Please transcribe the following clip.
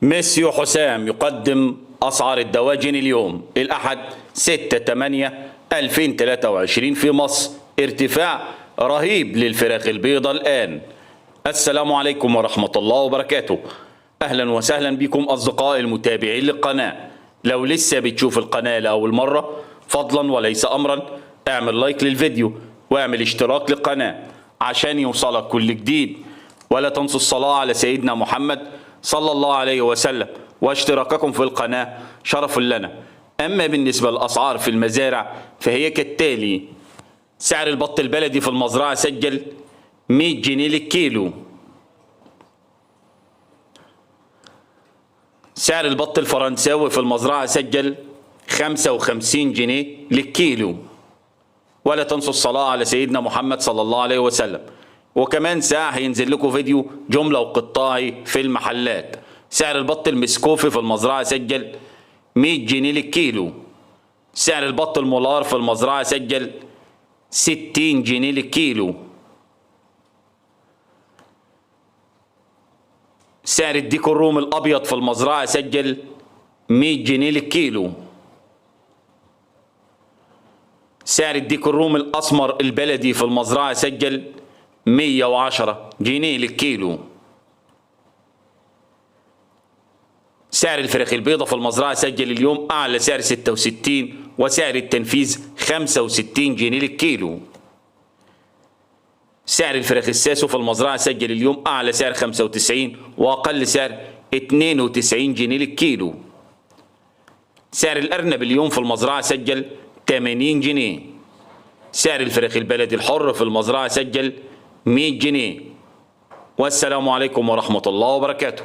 ميسيو حسام يقدم أسعار الدواجن اليوم الأحد 6/8/2023 في مصر. ارتفاع رهيب للفراخ البيضاء الآن. السلام عليكم ورحمة الله وبركاته. أهلا وسهلا بكم أصدقائي المتابعين للقناة. لو لسه بتشوف القناة لأول مرة، فضلا وليس أمرا اعمل لايك للفيديو واعمل اشتراك للقناة عشان يوصلك كل جديد، ولا تنسوا الصلاة على سيدنا محمد صلى الله عليه وسلم، واشتراككم في القناة شرف لنا. أما بالنسبة للأسعار في المزارع فهي كالتالي: سعر البط البلدي في المزرعة سجل 100 جنيه للكيلو. سعر البط الفرنساوي في المزرعة سجل 55 جنيه للكيلو. ولا تنسوا الصلاة على سيدنا محمد صلى الله عليه وسلم. وكمان ساعة هينزل لكم فيديو جملة وقطاعي في المحلات. سعر البط المسكوفي في المزرعة سجل 100 جنيه للكيلو. سعر البط المولار في المزرعة سجل 60 جنيه للكيلو. سعر الديك الروم الأبيض في المزرعة سجل 100 جنيه للكيلو. سعر الديك الروم الأسمر البلدي في المزرعة سجل 110 جنيه للكيلو. سعر الفراخ البيضة في المزرعة سجل اليوم أعلى سعر 66 وسعر التنفيذ 65 جنيه للكيلو. سعر الفراخ الساسو في المزرعة سجل اليوم أعلى سعر 95 وأقل سعر 92 جنيه للكيلو. سعر الأرنب اليوم في المزرعة سجل 80 جنيه. سعر الفراخ البلدي الحر في المزرعة سجل 100 جنيه. والسلام عليكم ورحمة الله وبركاته.